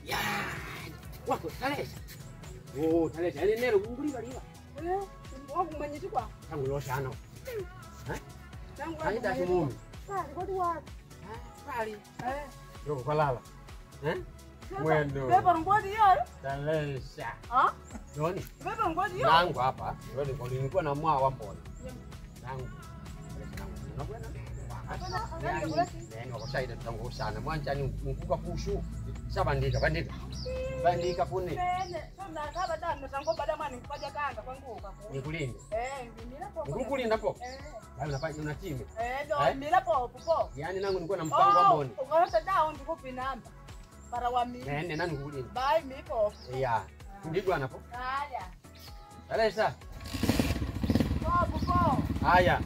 Ya. Wako talesa. Oh, talesa. Yani nero nguliva liva. Eh, wakumanyiti kwa. Tangu loshano. Eh? Tangu Kaida shumumi. Pali kodi wapi? Pali. Eh. Yoko kwalala. Eh? Mwendo. Beba ngodi yo. Talesa. Ah? Doni. Beba ngodi yo. Nangu hapa. Ndio nilikuwa na mwa wa mbona. Nangu. Nangu. Yani wakushaida tangu sana. Mwanjani nkuka kushu. Sabandika bandika. Bandika kune. Nene, so nakaba dano tango bada mwana nkupaja kanga kwangu uka. Nikulinde. Eh, ndimila po. Nikukulinda po. Eh. Bali unafanya unatime. Eh, do mila po po. Yani nangu nilikuwa na mpango wa mboni. Ukaota dao ndikupi namba. Para wa mi. Nene nani kukulinda. Bye mi po. Ya. Ndigwana po. Haya. Talesa. Po po. Haya.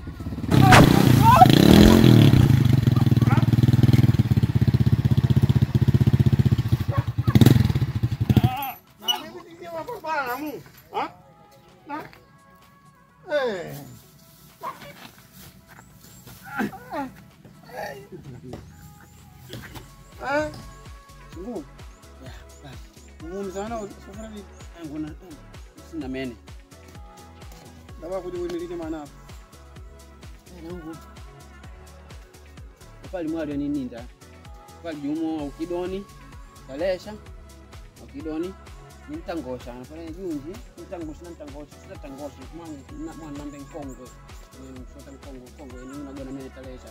Ngumu. Ya, basi. Ngumu sana usofuna vipi? Nguna sina mene. Ndaba kuti uimilike mana apa. Nangu. Pali mwali nininda. Pali jumo ukidoni. Talesha. Ukidoni. Nimtangosha pale junji, nimtangosha na mtangosha, sina tangosha mwana na mwana nambe nkongwe. Ni mshota nkongwe nkongwe ni unagona mene talesha.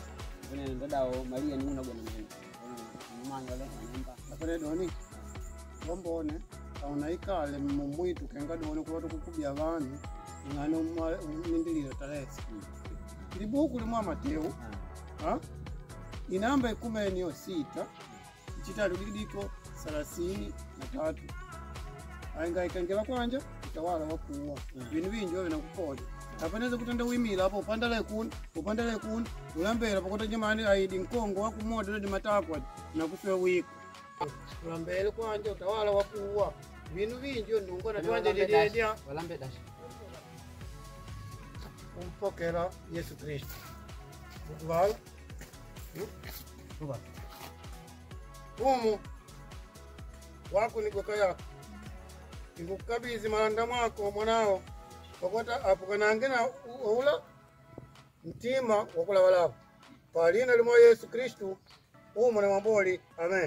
Pale ndadao Maria ni unagona mene. Mwana wale nyumba. Ndapale doni. Lombone aunaikale mumwitu kenga doni kuba tukukubya vanhu ing'ano umindilira talesa. Libuku limwa Mateo ha? Inamba 16 chitatu didiko 33 ainga ikangela kwanja utawala wakuwa vinu vinji wave nakukoda apaneza kutenda wimila apo upandale kuni upandale kuni ulambela pakota jamani aidi nkongo wakumoda nadi matakwa nakuswe wiko ulambele kwanja utawala wakuwa vinu vinji ndungona twanje dididya Walambe dash. umpokela Yesu Kristo ukuvala Kuba. umu wako ni kweka yako ikukabidhi malanda mwako mwanao pakota apukanange na ula mtima wakulavalava palina limwa Yesu Kristu umu na mwamboli amen.